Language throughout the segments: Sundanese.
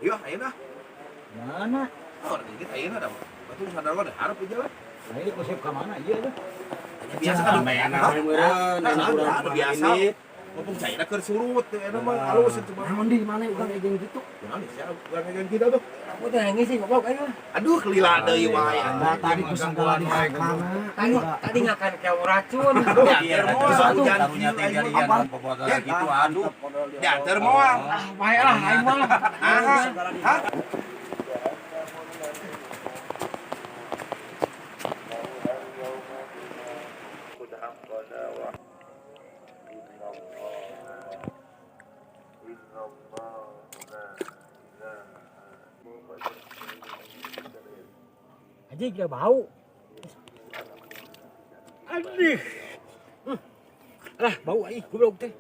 Ayo, ayeuna. Mana? Oh, lagi gitu ayeuna dah. Batu sadar gua harap di jalan. Nah, ini kusip ka mana ieu tuh? Biasa kan. Enak meureun, enak urang Biasa. ini. Mumpung cairna keur surut teh eta mah halus itu mah. Naon di mana urang jeung kitu? Naon sih urang jeung kita tuh. Aku teh nangis sih goblok aing mah. Aduh, kelila deui wae. Nah, tadi ku segala dihakana. Tadi tadi ngakan keong racun. Diantar moal hujan Taruhnya teh jadian bobotohan gitu aduh. Diantar moal. Ah, bae lah aing mah. Ah, hah? Aja gila bau. Aduh. Lah, bau aing goblok teh.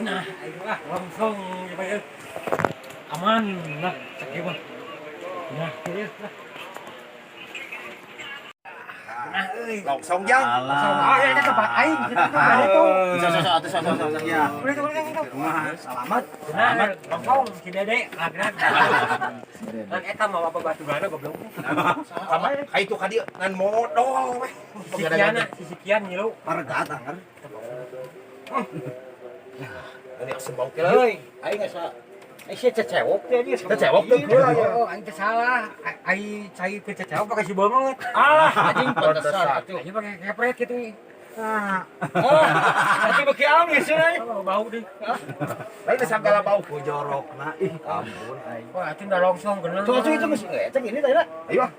Nah, aing lah langsung ya. Aman nah, cek ieu mah. Nah, ieu lah. Nah, euy. Langsung jang. Ah, ya itu tempat aing gitu itu. Bisa sok atuh sok sok sok ya. Udah itu, udah itu. Selamat. Nah, langsung si Dede lagran. Kan eta mau apa batu gana goblok. Sama ka itu ka dieu ngan modol weh. Si Kian, si Kian ngilu. Parga tangan. Ini asem bau teh. Euy, aing asa si cecewok teh dia. Cecewok teh heula ya. Oh, aing teh salah. Aing cai ke cecewok pakai si banget. Alah, Anjing pantesan atuh. aing pakai kepret gitu. Ah, atuh beuki amis euy. Oh, bau deh. Lain sagala bau. Ku jorokna ih ampun aing. Wah, itu udah langsung kena. Tuh atuh itu geus ngecek ini tadi. Ayo ah.